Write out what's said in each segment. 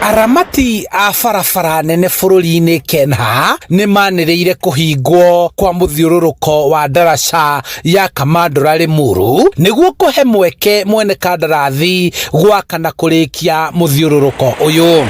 Aramati a barabara nene bũrũri-inĩ KENHA nĩ manĩrĩire kũhingwo kwa mũthiũrũrũko wa ndaraca ya Kamandũra Limuru nĩguo kũhe mweke mwene kandarathi gwaka na kũrĩkia mũthiũrũrũko ũyũ.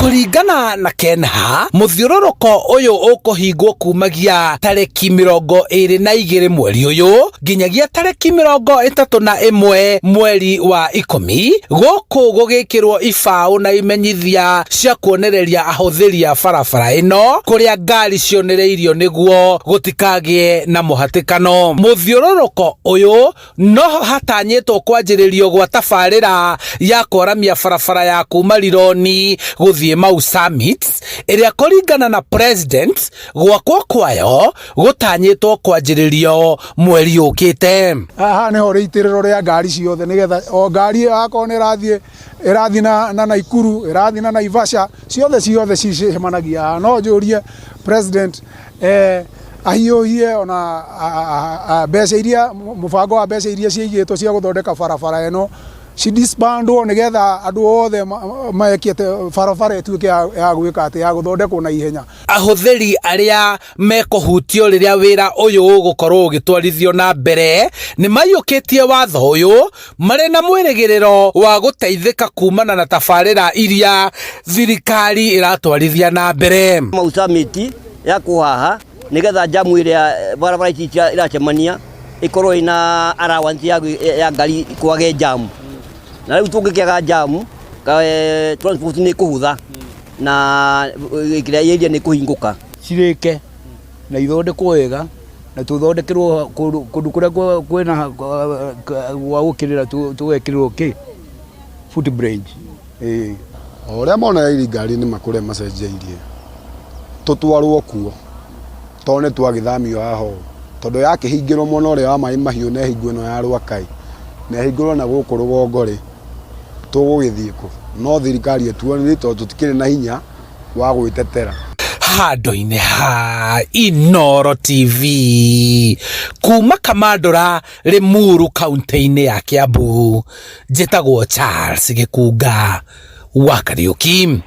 Kũringana na KENHA, mũthiũrũrũko ũyũ ũkũhingwo kumagia tarĩki 22 mweri ũyũ nginyagia tarĩki 31 mweri wa 10, gũkũ gũgĩkĩrwo ibaũ na imenyithia cia kuonereria ahũthĩri a barabara ĩno kũrĩa ngari cionereirio nĩguo gũtikagĩe na mũhatĩkano. Mũthiũrũrũko ũyũ Noho hatanyĩtwo kwanjĩrĩrio gwa tabarĩra ya kwaramia barabara ya kuma Rironi gũthiĩ Mau Summit, ĩrĩa kũringana na President, gwakwo kwayo gũtanyĩtwo kwanjĩrĩrio mweri ũkĩte. Haha nĩho rĩitĩrĩro rĩa ngari ciothe nĩgetha o ngari ĩyo akorwo nĩ ĩrathiĩ ĩrathiĩ na, na Naikuru ĩrathiĩ na Naivasha ciothe ciothe cicemanagia haha. No njũrie president eh, ahiũhie ona mbeca iria mũbango wa mbeca iria ciaigĩtwo cia gũthondeka barabara ĩno cidisbandwo nĩgetha andũ othe meke atĩ barabara ĩtuĩke ya gwĩka atĩ ya gũthondekwo na ihenya. Ahũthĩri arĩa mekũhutio rĩrĩa wĩra ũyũ ũgũkorwo ũgĩtwarithio na mbere nĩ maiyũkĩtie watho ũyũ marĩ na mwĩrĩgĩrĩro wa gũteithĩka kumana na tabarĩra iria thirikari ĩratwarithia na mbere. Mau Summit ya kũhaha nĩgetha njamu ĩrĩa barabara ici iracemania ĩkorwo ĩna allowance ya, ya ngari kwage njamu na rĩu tũngĩkĩaga njamu transport nĩ kũhũtha na kĩrĩa area nĩ kũhingũka. Cirĩke na ithondekwo wega na tũthondekerwo kũndũ kũrĩa kwĩna gwa gũkĩrĩra tũgekĩrĩrwo kĩ foot bridge ĩĩ. O ũrĩa mona thirikari nĩ makũrĩa macenjeirie tũtwarwo kuo tondũ nĩ twagĩthamio haha ũũ tondũ yakĩhingĩrwo mwena ũrĩa wa maĩ mahiũ na ĩhingwo ĩno ya Rwakai na ĩhingũrwo na gũkũ rũgongo rĩ tũgũgĩthiĩ kũ? No thirikari ĩtuonie tondũ tũtikĩrĩ na hinya wa gwĩtetera. Handũ-inĩ ha Inooro TV kuma Kamandũra, Limuru, kaunti-inĩ ya Kiambu, njĩtagwo Charles Gĩkunga wa Kariũki.